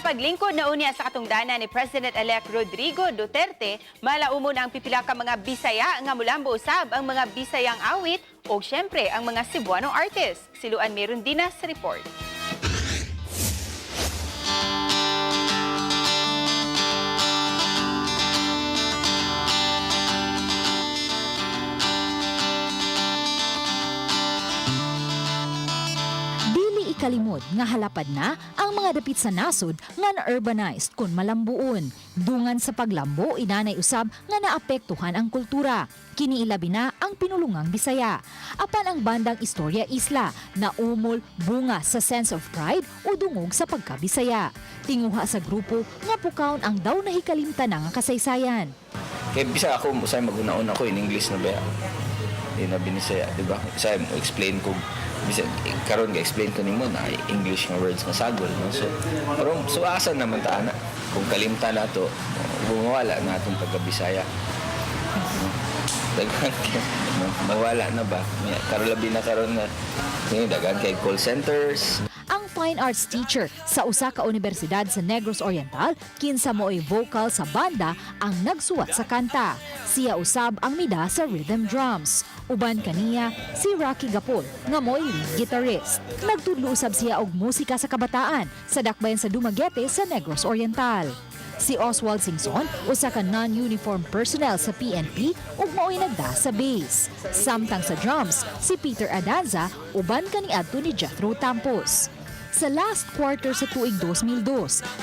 paglingkod na unya sa katungdanan ni President-elect Rodrigo Duterte, malaumon ang pipila ka mga Bisaya nga mulambo usab ang mga Bisayang awit o syempre ang mga Cebuano artist. Si Luan Merundina sa report. Dili ikalimod nga halapad na ang mga dapit sa nasod nga na-urbanized kun malambuon. Dungan sa paglambo, inanay usab nga naapektuhan ang kultura. Kiniilabi na ang pinulungang Bisaya. Apan ang bandang Istorya Isla na umol bunga sa sense of pride o dungog sa pagkabisaya. Tinguha sa grupo nga pukawon ang daw nahikalimtan nga kasaysayan. Kaya bisa ako, usay maguna-una ko in English na ba? Di na binisaya, di ba? Usay mo explain ko bisa karon ga explain ko nimo na English nga words nga sagol, no? So pero so asa naman ta ana kung kalimtan nato, mawala na atong pagkabisaya. No? Daghan kay no? Mawala na ba? Karon labi na karon na daghan kay call centers. Ang fine arts teacher sa usa ka universidad sa Negros Oriental, kinsa mooy vocal sa banda ang nagsuwat sa kanta. Siya usab ang mida sa rhythm drums. Uban kaniya si Rocky Gapol nga mooy lead guitarist. Nagtudlo usab siya og musika sa kabataan sa dakbayan sa Dumaguete sa Negros Oriental. Si Oswald Singson, usa ka non-uniform personnel sa PNP ug mao'y nagda sa bass. Samtang sa drums, si Peter Adanza uban kaniadto ni Jethro Tampos. Sa last quarter sa tuig 2002,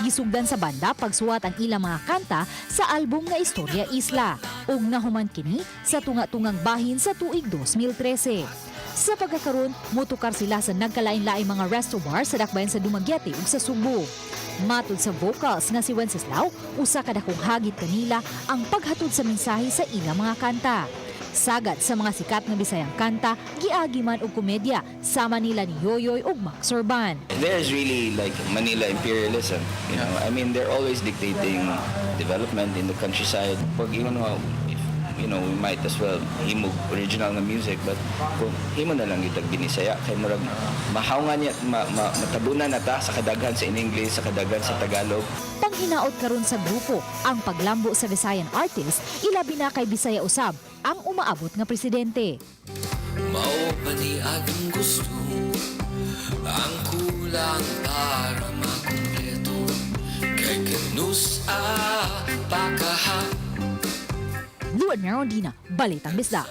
gisugdan sa banda pagsuwat ang ilang mga kanta sa album nga Istorya Isla ug nahuman kini sa tunga-tungang bahin sa tuig 2013. Sa pagkakaroon, motukar sila sa nagkalain-laing mga resto bar sa dakbayan sa Dumaguete ug sa Sugbo. Matud sa vocals nga si Wenceslao, usa ka dakong hagit kanila ang paghatod sa mensahe sa ilang mga kanta. Sagad sa mga sikat nga Bisayang kanta, giagi man og komedya sama nila ni Yoyoy ug Max Urban. There's really like Manila imperialism. I mean, they're always dictating development in the countryside. Pag if, we might as well himo original nga music, but kung himo na lang itag binisaya, kay murag mahawngan niya, matabunan na ta sa kadaghan sa in English, sa kadaghan sa Tagalog. Panghinaot karon sa grupo ang paglambo sa Visayan artist, ilabi na kay Bisaya usab ang umaabot nga presidente. Mao pa ni atong gusto ang kulang para makumpleto kay kanus-a pakaha. Luan Merondina, Balitang Bisdak.